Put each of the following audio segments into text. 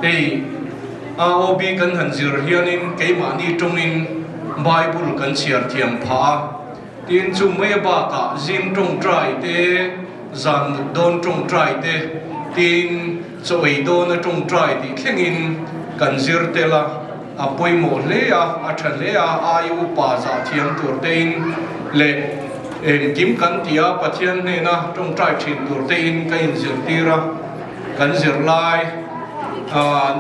Hei AOB kan han zir hianin keimahni tawngin Bible kan chhiar thiam phah a, tin chu mai bakah zing tawngtai te, zan mut dawn tawngtai te, tin chaw ei dawna tawngtai tih thlengin kan zir tel a, a pawimawh hle a, a tha hle a, ai upa zah thiam tur tein leh engkim kan tih a, Pathian hnena tawngtai thin tur tein ka inzirtir a. Kan zirlai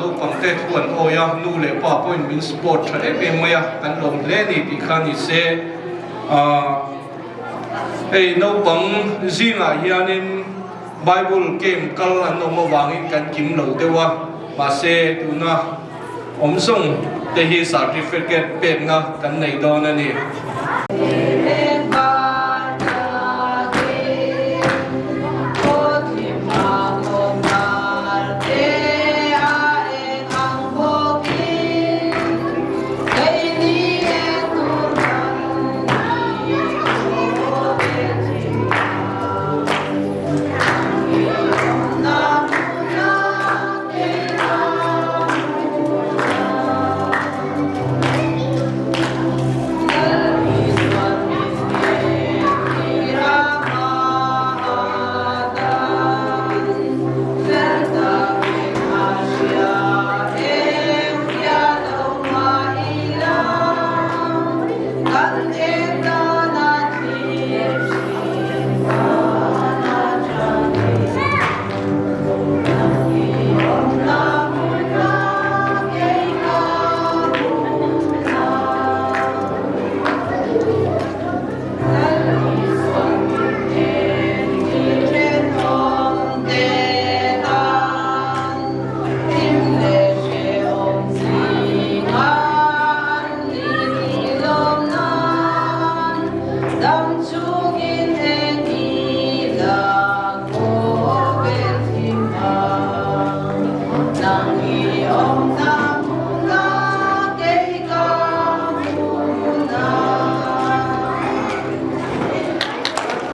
naupang te thu an awi a, nu leh pa pawhin min support tha em em mai a, kan lawm hle a ni tih kha ni se. Hei naupang zingah hianin Bible camp kal an awm avangin kan kim lo deuh a, mahse tuna awm zawng te hi certificate pekna kan nei dawn a ni.